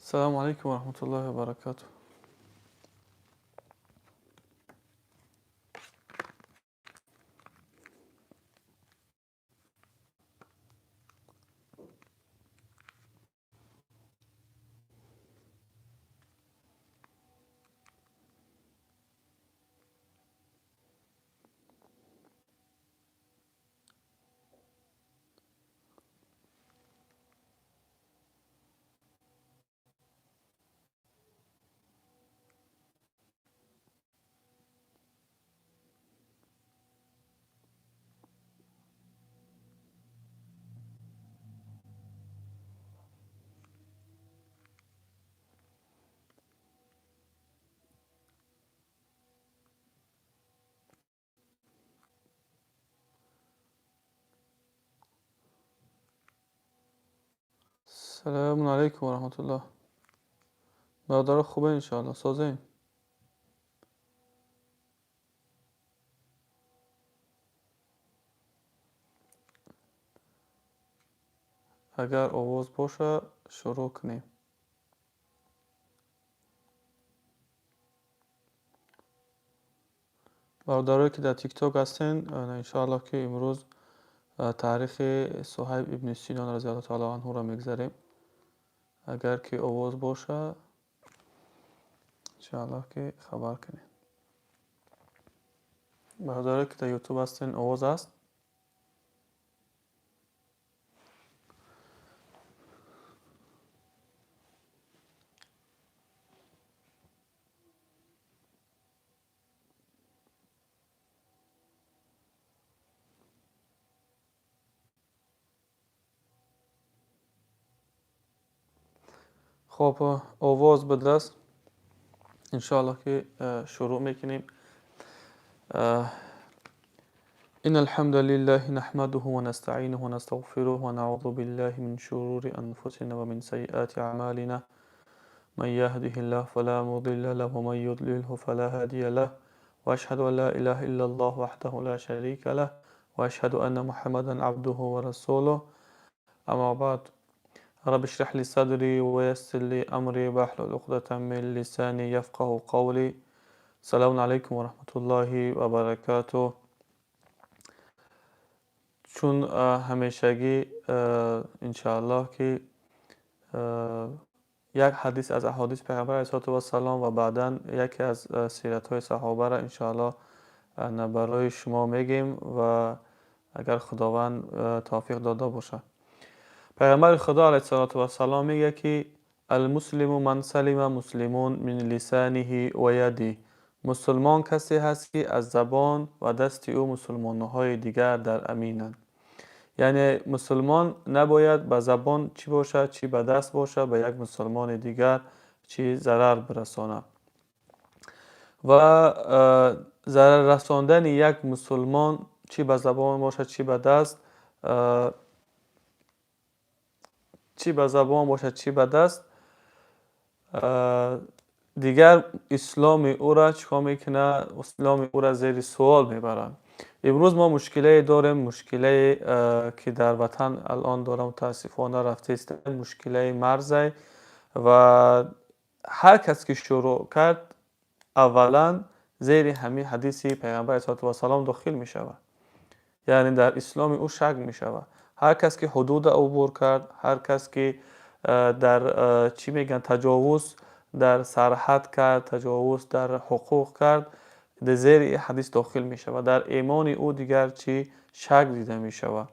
Салому алайкум ва раҳматуллоҳи ва баракатуҳ. Салому алайкум ва раҳматуллоҳ. Бародаро, хубе, иншоалло, созем. Агар овоз боша, шурӯъ кунем. Бародарое, ки дар Тикток ҳастен, иншоаллоҳ, ки имрӯз таърихи Суҳайб ибни Синон разиаллоҳу таала анҳуро мегзарем. Агар ки овоз боша, иншоаллоҳ, ки хабар кунем. Бародарое, ки дар Ютуб ҳастен, овоз аст? Хоб, овоз будааст. Иншоаллоҳ, ки шурӯъ мекунем. إن الحمد لله نحمده ونستعينه ونستغفره ونعوذ بالله من شرور أنفسنا ومن سيئات أعمالنا، من يهده الله فلا مضل له ومن يضلله فلا هادي له، وأشهد أن لا إله إلا الله وحده لا شريك له، وأشهد أن محمدا عبده ورسوله. أما بعد، رب اشرح لي صدري ويسر لي أمري واحلل عقدة من لساني يفقه قولي. سلام عليكم ورحمة الله وبركاته. Чун ҳамешагӣ, иншааллоҳ, ки як ҳадис аз аҳодис Пайғамбар алайҳиссалоту вассалом ва баъдан яке аз сиратҳои саҳобаро, иншааллоҳ, барои шумо мегем ва агар Худованд тавфиқ дода бошад. Пайғамбари Худо алайҳиссалоту вассалом мегӯяд, ки المسلم من سلم المسلمون من لسانه ويده. Мусулмон касе ҳаст, ки аз забон ва дасти ӯ мусулмонҳои дигар дар аминанд. Яъне мусулмон набояд ба забон чӣ бошад, чӣ ба даст бошад, ба як мусулмони дигар чӣ зарар бирасонад. Ва зарар расондани як мусулмон, чӣ ба забон бошад, чӣ ба даст, чӣ ба забон бошад, чӣ ба даст, дигар исломи ӯра чӣ кор мекунад? Исломи ӯра зери суол мебарад. Имрӯз мо мушкилае дорем, мушкилае, ки дар ватан алон дорам, мутаассифона, рафтаистем, мушкилаи марзай. Ва ҳар кас ки шурӯъ кард, аввалан зери ҳамин ҳадиси Пайғамбар алайҳиссалоту вассалом дохил мешавад, яъне дар исломи ӯ шак мешавад. Ҳар кас ки ҳудуда убур кард, ҳар кас ки дар чӣ мегӯянд, таҷовуз дар сарҳад кард, таҷовуз дар ҳуқуқ кард, зери ин ҳадис дохил мешавад, дар имони ӯ дигар чӣ шак дида мешавад.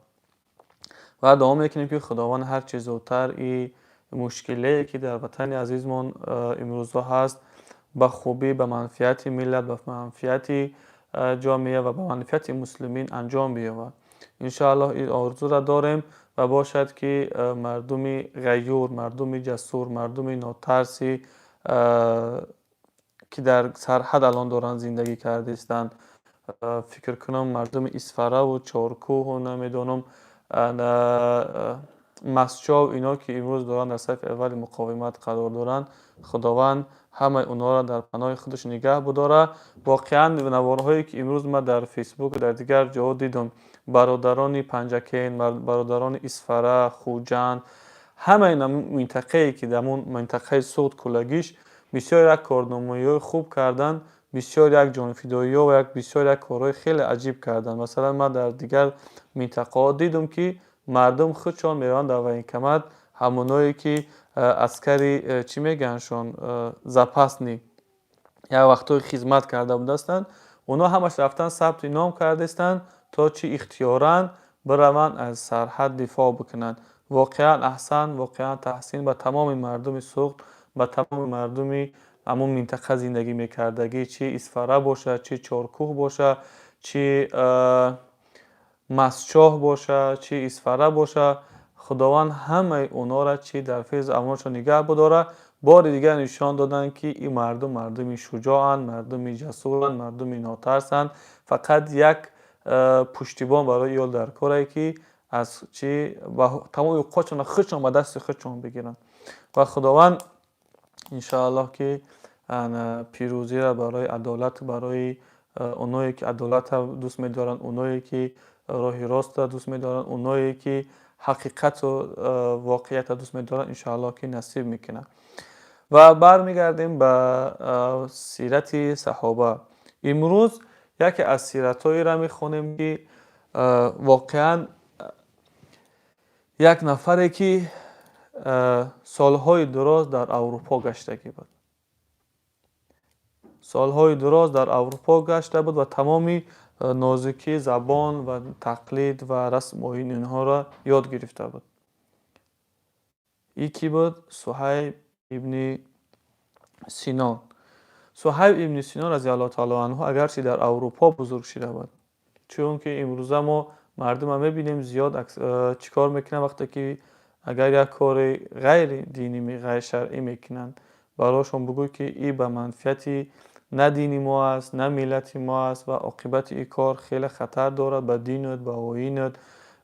Ва дуо мекунем, ки Худованд ҳарчи зудтар ин мушкилее, ки дар ватани азизмон имрӯзо ҳаст, ба хубӣ, ба манфиати миллат, ба манфиати ҷомеа ва ба манфиати муслимин анҷом биёбад. Иншоаллоҳ, ин орзура дорем ва бошад, ки мардуми ғайюр, мардуми ҷасур, мардуми нотарси, ки дар сарҳад алон доранд зиндагӣ кардаистанд, фикр кунам, мардуми Исфараву Чоркӯҳу, намедонам, Мастчов, ино, ки имрӯз доранд дар сафи аввали муқовимат қарор доранд, Худованд ҳамаи онҳоро дар паноҳи худаш нигаҳ будорад. Воқеан, наворҳое, ки имрӯз ман дар Фейсбук, дар дигар ҷоҳо дидам, бародарони Панҷакент, бародарони Исфара, Хуҷанд, Ҳамаи минтақае ки дар он минтақаи Суғд куллагиш бисёр як корномоиҳои хуб карданд, бисёр як ҷонфидоиҳо ва як бисёр як корҳои хеле аҷиб карданд. Масалан, ман дар дигар минтақаҳо дидум, ки мардум худшон мераванд дар военкомат, ҳамоное ки аскари чӣ мегӯяндшон, запасный, як вақтҳои хизмат карда будастанд, онҳо ҳамаш рафтан сабти ном кардастанд, то чӣ ихтиёран бираванд аз сарҳад дифоъ бикунанд. Воқеан аҳсан, воқеан таҳсин ба тамоми мардуми Суғд, ба тамоми мардуми ҳамон минтақа зиндагӣ мекардагӣ, чӣ Исфара бошад, чӣ Чоркӯҳ бошад, чӣ Мастчоҳ бошад, чӣ Исфара бошад. Худованд ҳамаи онҳоро чӣ дар физу амоншон нигаҳ бидорад. Бори дигар нишон доданд, ки ин мардум мардуми шуҷоанд, мардуми ҷасуранд, мардуми нотарсанд. Фақат як пуштибон барои ё дар корае, ки аз чӣ ба тамоми ҳуқуқшонро худшон ба дасти худшон бигиранд. Ва Худованд иншоаллоҳ ки пирӯзиро барои адолат, барои оное ки адолатро дӯст медоранд, оное ки роҳи ростро дӯст медоранд, оное ки ҳақиқату воқеиятро дӯст медоранд, иншоаллоҳ ки насиб мекунад. Ва бармегардем ба сирати саҳоба. Имрӯз яке аз сиратҳоеро мехонем, ки воқеан як нафаре ки солҳои дуроз дар Аврупо гаштагӣ буд, солҳои дуроз дар Аврупо гашта буд ва тамоми нозукии забон ва тақлид ва расму оини инҳоро ёд гирифта буд. И кӣ буд? Суҳайб ибни Синон. Суҳайб ибни Синон разиаллоҳу таоло анҳу агарчи дар Аврупо бузург шида буд, чунки имрӯза мо мардумро мебинем зиёд чӣ кор мекунанд, вақте ки агар як кори ғайри динӣ, ғайршаръӣ мекунанд, барошон бигӯй, ки и ба манфиати на дини мо аст, на миллати мо аст ва оқибати ин кор хеле хатар дорад ба динут, ба оинут,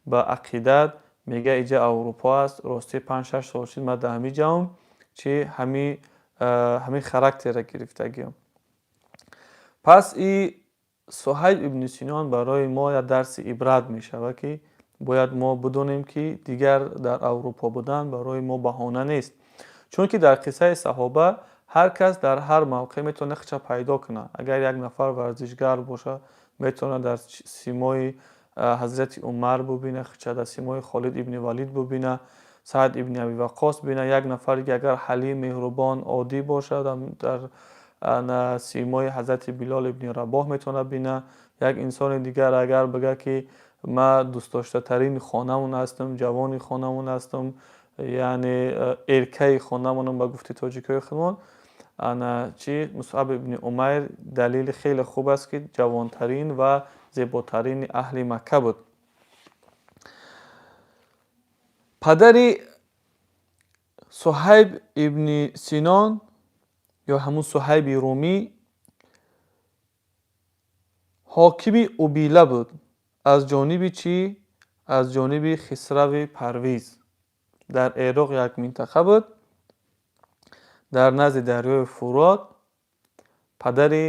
ба ақидат, мега иҷа Аврупо аст, ростӣ 5-6 сол шуд ман дар ҳамин ҷаом чи ҳамин характерро гирифтагиам. Пас и Суҳайб ибни Синон барои мо як дарси ибрат мешавад, ки бояд мо бидонем, ки дигар дар Аврупо будан барои мо баҳона нест, чунки дар қиссаи саҳоба ҳар кас дар ҳар мавқеъ метавонад худша пайдо кунад. Агар як нафар варзишгар бошад, метавонад дар симои ҳазрати Умар бубинад худша, дар симои Холид ибни Валид бубинад, Саъд ибни Аби Ваққос бинад. Як нафаре ки агар ҳалим, меҳрубон, оддӣ бошад, дар симои ҳазрати Билол ибни Рабоҳ метавонад бинад. Як инсони дигар агар бигӯяд, ки ман дӯстдоштатарини хонамон ҳастам, ҷавони хонамон ҳастам, яъне эркаи хонамонам, ба гуфти тоҷикҳои худмон, ана чи Мусъаб ибни Умайр далели хеле хуб аст, ки ҷавонтарин ва зеботарини аҳли Макка буд. Падари Суҳайб ибни Синон ё ҳамун Суҳайби Румӣ ҳокими Убила буд. Аз ҷониби чӣ? Аз ҷониби Хисрави Парвиз. Дар Эроқ як минтақа буд дар назди дарёи Фурот. Падари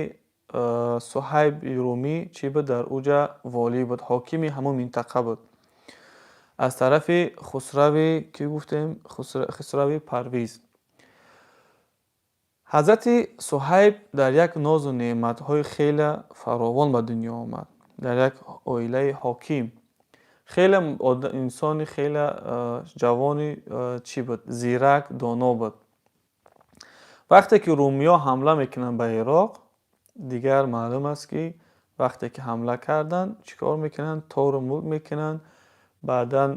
Суҳайби Румӣ чӣ буд? Дар уҷа волӣ буд, ҳокими ҳамун минтақа буд. Аз тарафи Хусрави кӣ гуфтем? Хисрави Парвиз. Ҳазрати Суҳайб дар як нозу неъматҳои хеле фаровон ба дунё омад, дар як оилаи ҳоким. Хеле инсони хеле ҷавони чӣ буд, зирак, доно буд. Вақте ки румиҳо ҳамла мекунанд ба Ироқ, дигар маълум аст, ки вақте ки ҳамла карданд, чӣ кор мекунанд? Тору мулк мекунанд, баъдан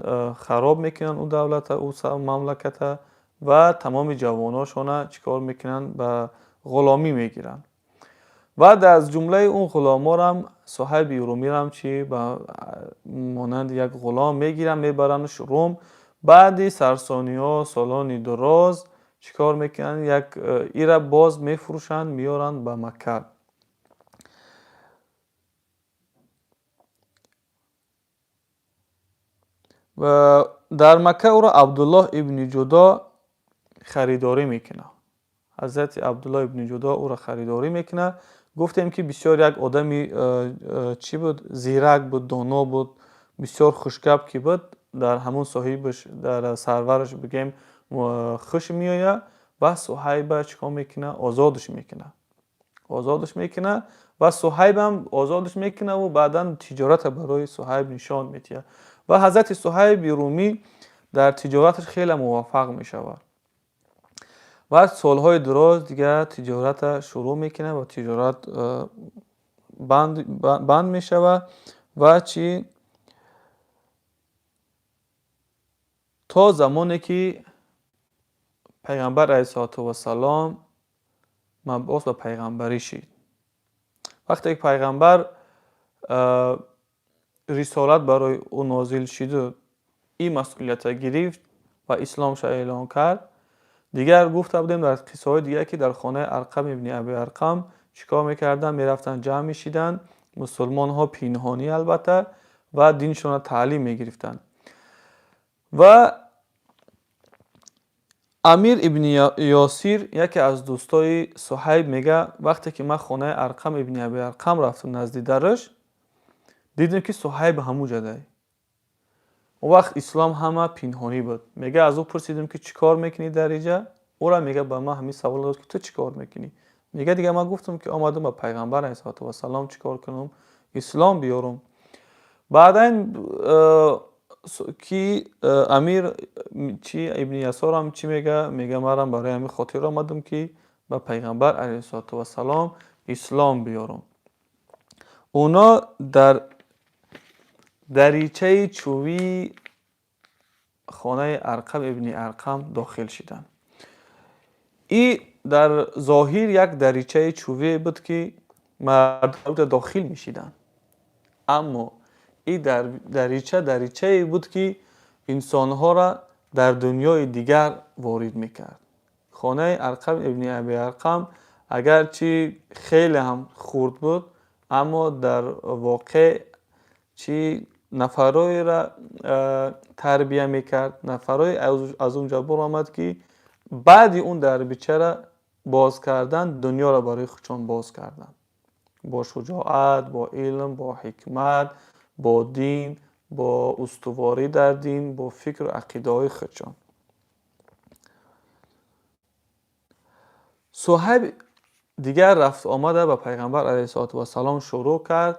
хароб мекунанд ӯ давлата, ӯ мамлаката ва тамоми ҷавоношона чӣ кор мекунанд? Ба ғуломӣ мегиранд. Баъд аз ҷумлаи он ғуломорам Суҳайби Румирам чӣ ба монанди як ғулом мегиранд, мебарандш Рум. Баъди сарсониҳо, солони дуроз чӣ кор мекунанд? Як ира боз мефурӯшанд, меоранд ба Макка. Дар Макка ӯро Абдуллоҳ ибни Ҷудо харидорӣ мекунад. Ҳазрати Абдуллоҳ ибни Ҷудо ӯро харидорӣ мекунад. Гуфтем, ки бисёр як одами чӣ буд, зирак буд, доно буд, бисёр хушгап ки буд. дар ҳамун соҳибаш, дар сарвараш бигем, хуш меояд ва Суҳайба чикор мекунад? Озодаш мекунад. Озодаш мекунад ва Суҳайбам озодаш мекунад ва баъдан тиҷоратро барои Суҳайб нишон медиҳад. Ва ҳазрати Суҳайби Румӣ дар тиҷораташ хеле муваффақ мешавад. Ва солҳои дароз дигар тиҷоратро шурӯъ мекунад ва тиҷорат банд мешавад ва чӣ то замоне ки пайғамбар алайҳиссалоту вассалом мабъус ба пайғамбарӣ шид. Вақте ки пайғамбар рисолат барои ӯ нозил шиду ин масъулиятро гирифт ва исломша эълон кард, дигар гуфта будем дар қиссаҳои дигар, ки дар хонаи Арқам ибни Аби Арқам чӣ кор мекарданд? Мерафтанд, ҷамъ мешиданд мусулмонҳо, пинҳонӣ албатта, ва диншонро таълим мегирифтанд. Ва Амир ибни Ёсир, яке аз дӯстои Суҳайб, мега: вақте ки ман хонаи Арқам ибни Аби Арқам рафтам, назди дараш дидем, ки Суҳайб ҳамун ҷадай. Он вақт ислом ҳама пинҳонӣ буд. Мега, аз ӯ пурсидем, ки чӣ кор мекунӣ дар иҷа? Ӯра, мега, ба ман ҳамин савол дод, ки ту чӣ кор мекунӣ? Мега, дигар ман гуфтам, ки омадам ба пайғамбар алайҳиссалоту вассалом чӣ кор кунам? Ислом биёрам. Баъдан ки Амир чи ибни Ясорам чӣ мега? Мега, манам барои ҳамин хотир омадам, ки ба пайғамбар алайҳиссалоту вассалом ислом биёрам. Оно дар даричаи чӯбии хонаи Арқам ибни Арқам дохил шиданд. И дар зоҳир як даричаи чӯбие буд, ки мардум дохил мешиданд, аммо и дарича даричае буд, ки инсонҳоро дар дунёи дигар ворид мекард. Хонаи Арқам ибни Аби Арқам агарчи хеле ҳам хурд буд, аммо дар воқеъ чӣ нафароеро тарбия мекард, нафарое аз он ҷо баромад, ки баъди он дарбичаро боз кардан дунёро барои худшон боз карданд, бо шуҷоат, бо илм, бо ҳикмат, бо дин, бо устуворӣ дар дин, бо фикру ақидаҳои худшон. Суҳайб дигар рафту омада ба пайғамбар алайҳиссалоту вассалом шурӯъ кард.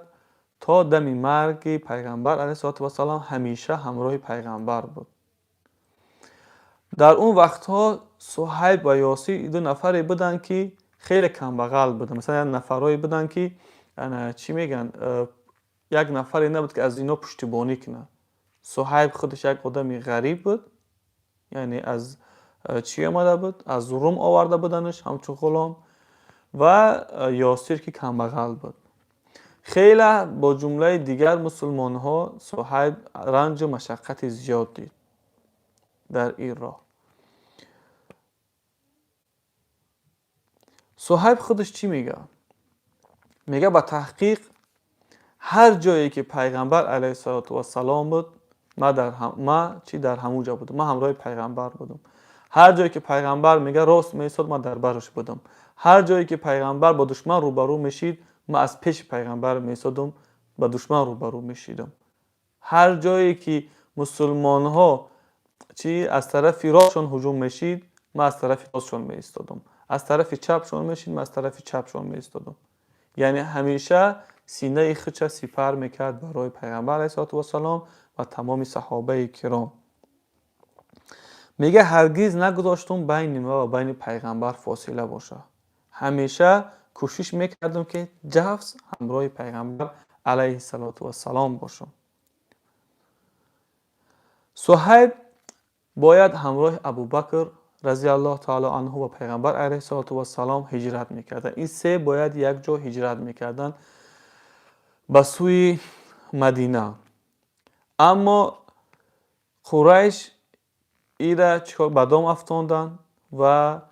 То дами марги пайғамбар алайҳиссалоту вассалом ҳамеша ҳамроҳи пайғамбар буд. Дар он вақтҳо Суҳайб ва Ёсир ду нафаре буданд, ки хеле камбағал буданд. Масалан, як нафарое буданд, ки чӣ мегӯянд, як нафаре набуд, ки аз ино пуштибонӣ кунад. Суҳайб худаш як одами ғариб буд, яъне аз чӣ омада буд? Аз Рум оварда буданаш ҳамчун ғулом. Ва Ёсир, ки камбағал буд хеле, бо ҷумлаи дигар мусулмонҳо Суҳайб ранҷу машаққати зиёд дид дар ин роҳ. Суҳайб худаш чӣ мега? Мега, ба таҳқиқ ҳар ҷое ки пайғамбар алайҳиссалоту вассалом буд, ма чӣ дар ҳамун ҷо будам, ман ҳамроҳи пайғамбар будам. Ҳар ҷое ки пайғамбар, мега, рост меистод, ман дар бараш будам. Ҳар ҷое ки пайғамбар бо душман рӯбарӯ мешид, ман аз пеши пайғамбар меистодам, ба душман рӯбарӯ мешидам. Ҳар ҷое ки мусулмонҳо чӣ аз тарафи ростшон ҳуҷум мешид, ман аз тарафи ростшон меистодам, аз тарафи чапшон мешид, ман аз тарафи чапшон меистодам. Яъне ҳамеша синаи худша сипар мекард барои пайғамбар алайҳиссалоту вассалом ва тамоми саҳобаи киром. Мега, ҳаргиз нагузоштум байни ма ва байни пайғамбар фосила бошад. Ҳамеша кӯшиш мекардам, ки ҷафз ҳамроҳи пайғамбар алайҳиссалоту вассалом бошам. Суҳайб бояд ҳамроҳи Абубакр разиаллоҳу таало анҳу ва пайғамбар алайҳиссалоту вассалом ҳиҷрат мекарданд. Ин се бояд як ҷо ҳиҷрат мекарданд ба сӯи Мадина, аммо Қурайш ира чикор ба дом афтонданд ва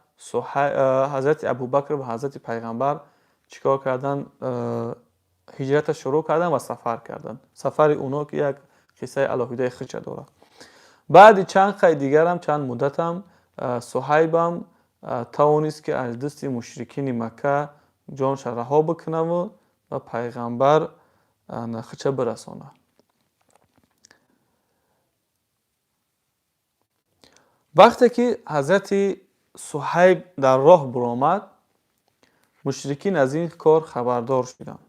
ҳазрати Абубакр ва ҳазрати пайғамбар чӣ кор карданд? Ҳиҷратро шурӯъ карданд ва сафар карданд. Сафари оно ки як қиссаи алоҳидаи худша дорад. Баъди чанд қай дигарам, чанд муддатам, Суҳайбам тавонист, ки аз дасти мушрикини Макка ҷонша раҳо бикунаву ба пайғамбар худша бирасонад. Вақте ки ҳазрати Суҳайб дар роҳ буромад, мушрикин аз ин кор хабардор шуданд.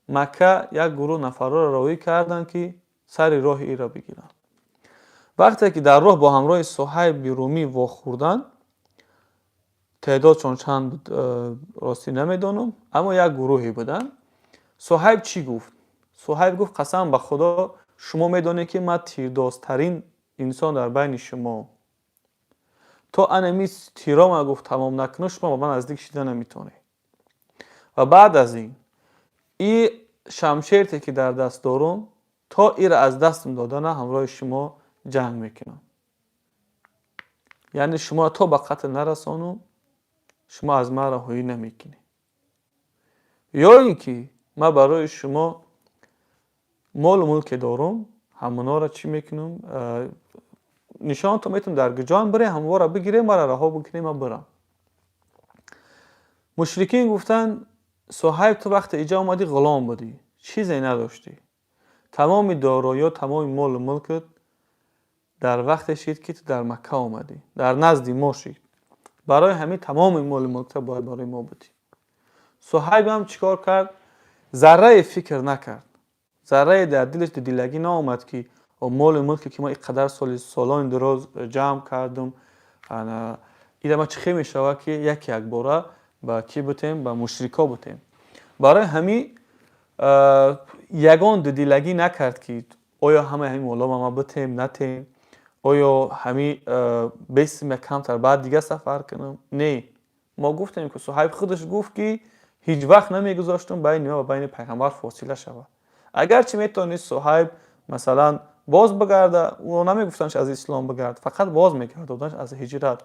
Макка як гурӯҳ нафарҳоро роҳӣ карданд, ки сари роҳи иро бигиранд. Вақте ки дар роҳ бо ҳамроҳи Суҳайби Румӣ вохӯрданд, теъдодшон чанд буд, ростӣ намедонам, аммо як гурӯҳе буданд. Суҳайб чӣ гуфт? Суҳайб гуфт: «Қасам ба Худо, шумо медонед, ки ман тирдозтарин инсон дар байни шумо. То анами тирома, гуфт, тамом накунам, шумо ба ман наздик шида наметавонед. Ва баъд аз ин и шамшерте, ки дар даст дорум, то ира аз дастам додана ҳамроҳи шумо ҷанг мекунам. Яъне шуморо то ба қатл нарасонум, шумо аз ман раҳоӣ намекунед. Ё ин ки ман барои шумо молу мулке дорум, ҳамонҳоро чӣ мекунам, нишонтон метавонам, дар куҷоам бирем, ҳамонҳоро бигирем, маро раҳо бикунем, ман бирам». Мушрикин гуфтанд: «Суҳайб, ту вақте иҷа омадӣ, ғулом будӣ, чизе надоштӣ. Тамоми дороиё, тамоми молу мулкат дар вақте шид, ки ту дар Макка омадӣ, дар назди мо шид. Барои ҳамин тамоми молу мулкта бояд барои мо будӣ». Суҳайбам чӣ кор кард? Заррае фикр накард, заррае дар дилаш дудилагӣ наомад, ки молу мулке, ки ман ин қадар соли солони дароз ҷамъ кардам, ира ман чӣ хел мешавад, ки яке якбора ба кӣ бутем, ба мушрико бутем? Барои ҳамин ягон дудилагӣ накард, ки оё ҳамаи ҳамин молҳо ба ман бутем, натем, оё ҳамин бесим, як камтар баъд дига сафар кунам. Не, мо гуфтем, ки Суҳайб худаш гуфт, ки ҳеҷ вақт намегузоштам байни ман ва байни пайғамбар фосила шавад. Агарчи метавонист Суҳайб, масалан, боз бигарда, ӯро намегуфтанд аз ислом бигард, фақат боз мегардоданд аз ҳиҷрат,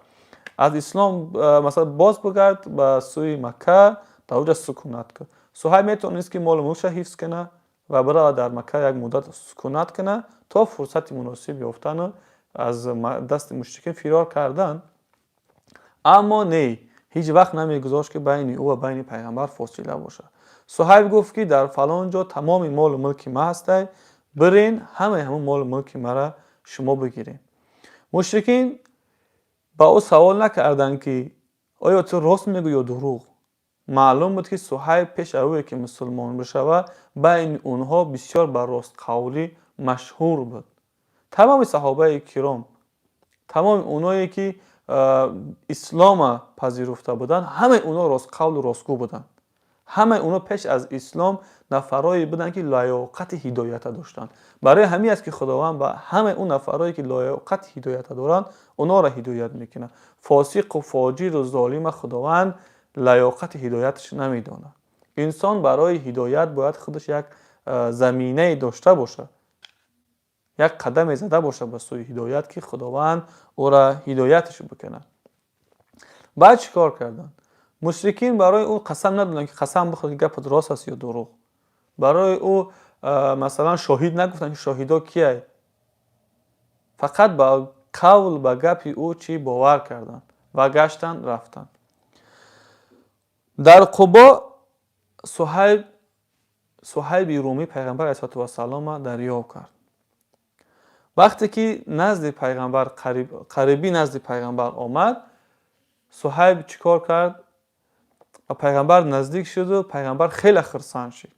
аз ислом, масалан, боз бигард ба сӯи Макка, дар оҷа сукунат кун. Суҳайб метавонист, ки молу мулкша ҳифз куна ва биравад, дар Макка як муддат сукунат куна, то фурсати муносиб ёфтану аз дасти мушрикин фирор кардан. Аммо не, ҳеҷ вақт намегузошт, ки байни ӯ ва байни пайғамбар фосила бошад. Суҳайб гуфт, ки дар фалон ҷо тамоми молу мулки ма ҳастай, бирен, ҳамаи ҳамон молу мулки мара шумо бигирен. Мушрикин ба ӯ савол накарданд, ки оё ту рост мегӯӣ ё дурӯғ. Маълум буд, ки Суҳайб пеш аз ӯе ки мусулмон бишавад, байни онҳо бисёр ба ростқавлӣ машҳур буд. Тамоми саҳобаи киром, тамоми оное, ки ислома пазируфта буданд, ҳамаи онҳо ростқавлу ростгӯ буданд. Ҳамаи онҳо пеш аз ислом нафарое буданд, ки лаёқати ҳидоята доштанд. Барои ҳамин аст, ки Худованд ба ҳамаи он нафарое, ки лаёқати ҳидоята доранд, онҳоро ҳидоят мекунад. Фосиқу фоҷиру золима Худованд лаёқати ҳидояташ намедонад. Инсон барои ҳидоят бояд худаш як заминае дошта бошад, як қадаме зада бошад ба сӯи ҳидоят, ки Худованд ӯра ҳидояташ бикунад. Баъд чӣ кор карданд мушрикин? Барои ӯ қасам надоданд, ки қасам бихӯр, ки гапат рост аст ё дурӯғ. Барои ӯ, масалан, шоҳид нагуфтанд, ки шоҳидо кияй. Фақат ба қавл, ба гапи ӯ чӣ бовар карданд ва гаштанд, рафтанд. Дар Қубо Суҳайби Румӣ пайғамбар алайҳиссалоту вассалома дарёб кард. Вақте ки назди пайғамбар, қарибӣ назди пайғамбар омад, Суҳайб чӣ кор кард? Ба пайғамбар наздик шуду пайғамбар хеле хурсанд шид.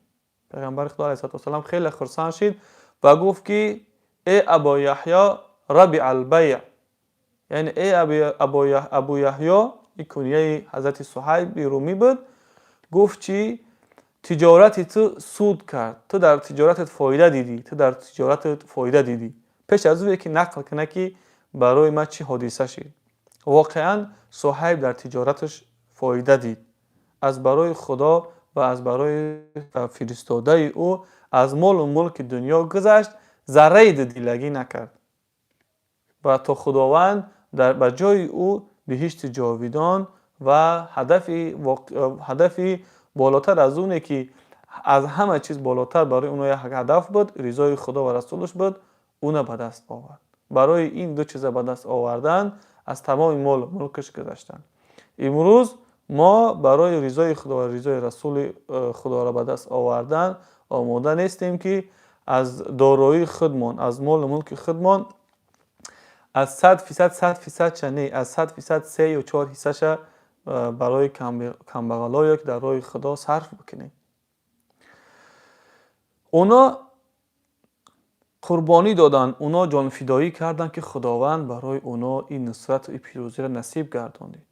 Пайғамбари Худо алайҳиссалоту вассалам хеле хурсанд шид ва гуфт, ки э Або Яҳё, рабиҳа албайъ, яъне э Абу Яҳё, ин кунияи ҳазрати Суҳайби Румӣ буд. Гуфт чӣ? «Тиҷорати ту суд кард, ту дар тиҷоратат фоида дидӣ, ту дар тиҷоратат фоида дидӣ». Пеш аз ӯе ки нақл кунад, ки барои ман чӣ ҳодиса шид, воқеан Суҳайб дар тиҷораташ фоида дид. Аз барои Худо ва аз барои фиристодаи ӯ аз молу мулки дунё гузашт, зарраи дудилагӣ накард ва то Худованд ба ҷои ӯ биҳишти ҷовидон ва ҳадафи болотар аз оне, ки аз ҳама чиз болотар барои онҳо як ҳадаф буд, ризои Худо ва расулаш буд, уна ба даст овард. Барои ин ду чиза ба даст овардан аз тамоми молу мулкаш гузаштанд. Имрӯз мо барои ризои Худо ва ризои расули Худоро ба даст овардан омода нестем, ки аз дороии худмон, аз молу мулки худмон. Аз 100%, 100% ша не, аз 100% се ё чор ҳиссаша барои камбағало ё ки дар роҳи Худо сарф бикунем. Оно қурбонӣ доданд, оно ҷонфидоӣ карданд, ки Худованд барои оно ин нусрату ин пирӯзиро насиб гардонид.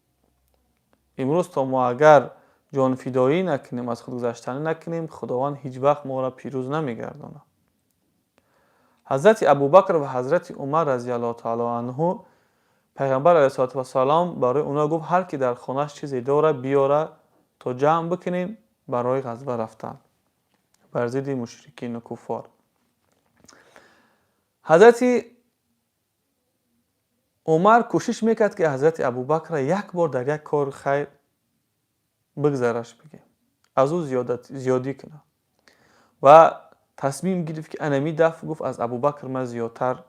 Имрӯз то мо агар ҷонфидоӣ накунем, аз худгузаштанӣ накунем, Худованд ҳеҷ вақт моро пирӯз намегардонад. Ҳазрати Абубакр ва ҳазрати Умар разияллоҳу таало анҳу, Пайғамбар алайҳиссалоту вассалом барои онҳо гуфт: ҳар ки дар хонааш чизе дорад, биёра, то ҷамъ бикунем барои ғазва рафтан бар зидди мушрикину куффор. Ҳазрати Умар кӯшиш мекард, ки ҳазрати Абубакрро як бор дар як кори хайр бигзараш, бигем, аз ӯ зиёдӣ кунад, ва тасмим гирифт, ки анами дафъ, гуфт, аз Абубакр ман зиёдтар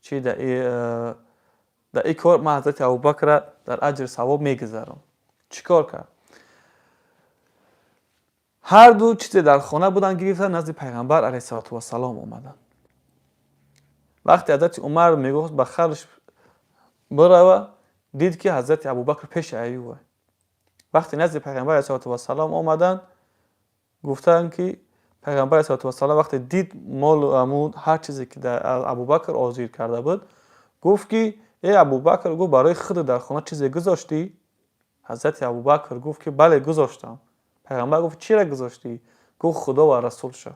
чи дар ин кор ман ҳазрати Абубакрро дар аҷри савоб мегузарам. Чӣ кор кард? Ҳар ду чизе дар хона буданд, гирифтанд, назди Пайғамбар алайҳиссалоту вассалом омаданд. Вақте ҳазрати Умар мегуфт ба харш бирава, дид, ки ҳазрати Абубакр пеши аюва. Вақте назди Пайғамбар алайҳиссалоту вассалом омаданд, гуфтанд, ки Пайғамбар алайҳиссалоту вассалом вақте дид молу аму ҳар чизе, ки Абубакр ҳозир карда буд, гуфт, ки э Абубакр, гуфт, барои худат дар хона чизе гузоштӣ? Ҳазрати Абубакр гуфт, ки бале, гузоштам. Пайғамбар гуфт: чира гузоштӣ? Гуфт: Худо ва расулша,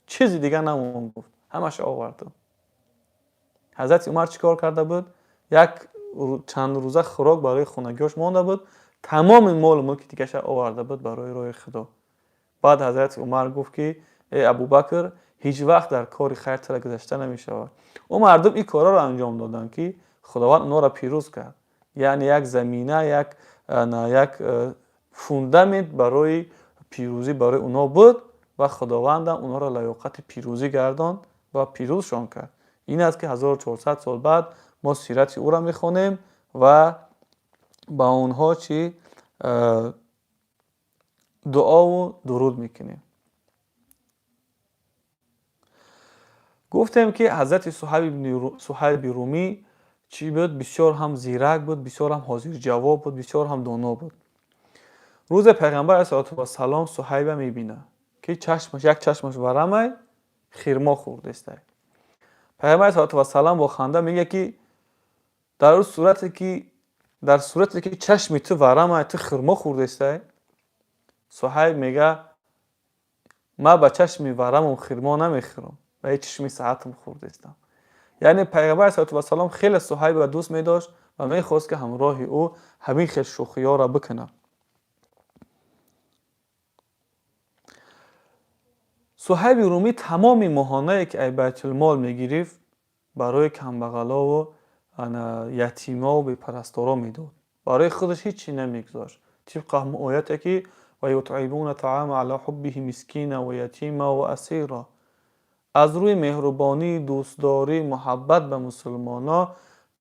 чизи дигар намонд, гуфт, ҳамаша овардам. Ҳазрати Умар чӣ кор карда буд? Як чанд рӯза хӯрок барои хонагиҳош монда буд, тамоми молу мулки дигаша оварда буд барои роҳи Худо. Баъд ҳазрати Умар гуфт, ки э Абубакр, ҳеҷ вақт дар кори хайр тура гузашта намешавад. Ӯ мардум ин корҳоро анҷом доданд, ки Худованд онҳоро пирӯз кард, яъне як замина, як фундамент барои пирӯзӣ барои онҳо буд ва Худовандам онҳоро лаёқати пирӯзӣ гардонд ва пирӯзшон кард. Ин аст, ки 1400 сол баъд мо сирати ӯро мехонем ва ба онҳо чӣ дуову дуруд мекунем. Гуфтем, ки ҳазрати Суҳайби Румӣ чӣ буд? Бисёр ҳам зирак буд, бисёр ҳам ҳозирҷавоб буд, бисёр ҳам доно буд. Рӯзе Пайғамбар алайҳиссалоту вассалом Суҳайба мебинад, ки чашмаш, як чашмаш варамай, хирмо хӯрдестай. Пайғамбар алайҳиссалоту вассалом бо ханда мегӯяд, ки дар сурате ки чашми ту варамай, ту хирмо хӯрдестай? Суҳайб мега: ман ба чашми варамам хирмо намехӯрам, ба чашми саҳатам хӯрдестам. Яъне Пайғамбар алайҳиссалоту вассалом хеле Суҳайбро дӯст медошт ва мехост, ки ҳамроҳи ӯ ҳамин хел шӯхиҳоро бикунад. Суҳайби Румӣ тамоми моҳонае, ки ай байтулмол мегирифт, барои камбағалову ятимову бепарасторо медод, барои худаш ҳеҷ чӣ намегузошт, тибқи ҳамон ояте, ки ва ютъимуна таъама ала ҳуббиҳи мискина ва ятима ва асира. Аз рӯи меҳрубонӣ, дӯстдорӣ, муҳаббат ба мусулмоно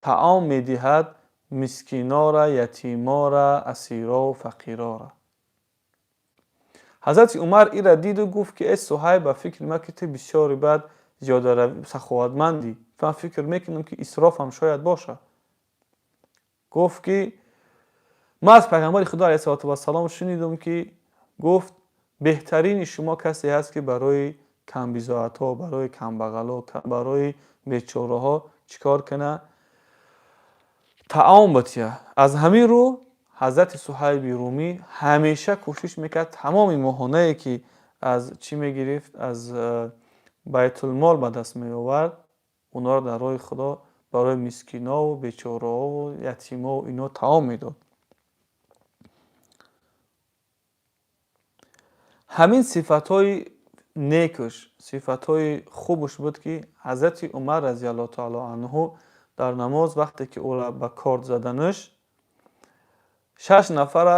таом медиҳад мискинора, ятимора, асирову фақирора. Ҳазрати Умар ира диду гуфт, ки э Суҳайб, ба фикри ман, ки ту бисёри баъд саховатмандӣ, ман фикр мекунам, ки исрофам шояд бошад. Гуфт, ки ман аз Пайғамбари Худо алайҳиссалоту вассалом шунидам, ки гуфт: беҳтарини шумо касе ҳаст, ки барои камбизоатҳо, барои камбағало, барои бечораҳо чӣ кор кунад? Таом батия. Аз ҳамин рӯ ҳазрати Суҳайби Румӣ ҳамеша кӯшиш мекард, тамоми моҳонае, ки аз чӣ мегирифт, аз байтулмол ба даст меовард, онҳоро дар роҳи Худо барои мискинову бечораову ятимову ино таом медод. Ҳамин сифатҳои некуш, сифатҳои хубуш буд, ки ҳазрати Умар разияллоҳу таало анҳу дар намоз вақте ки ӯро ба корд заданаш, шаш нафара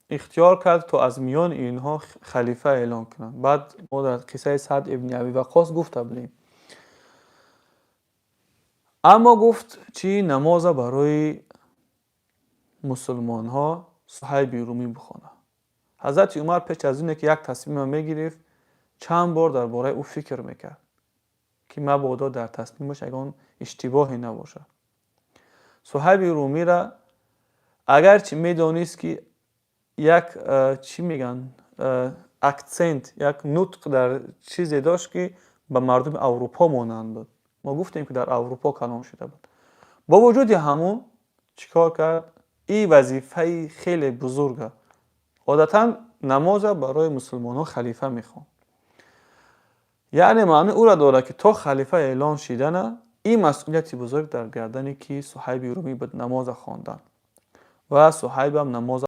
ихтиёр кард, то аз миёни инҳо халифа эълон кунанд. Баъд мо дар қиссаи Саъд ибни Аби Ваққос гуфта будем. Аммо гуфт, чӣ намоза барои мусулмонҳо Суҳайби Румӣ бихонад. Ҳазрати Умар пеш аз ине ки як тасмима мегирифт, чанд бор дар бораи ӯ фикр мекард. Ки мабодо дар тасмимаш ягон иштибоҳе набошад. Суҳайби Румира агарчи медонист, ки як, чӣ мегӯянд, акцент, як нутқ дар чизе дошт, ки ба мардуми Аврупо монанд буд. Мо гуфтем, ки дар Аврупо калон шуда буд. Бо вуҷуди ҳамун чӣ кор кард? Ин вазифаи хеле бузурга. Одатан намоза барои мусулмонҳо халифа мехонд. Яъне маънои ӯро дорад, ки то халифа эълон шидана ин масъулияти бузург дар гардани ки Суҳайби Румӣ буд, намоза хондан. Ва Суҳайбам намоза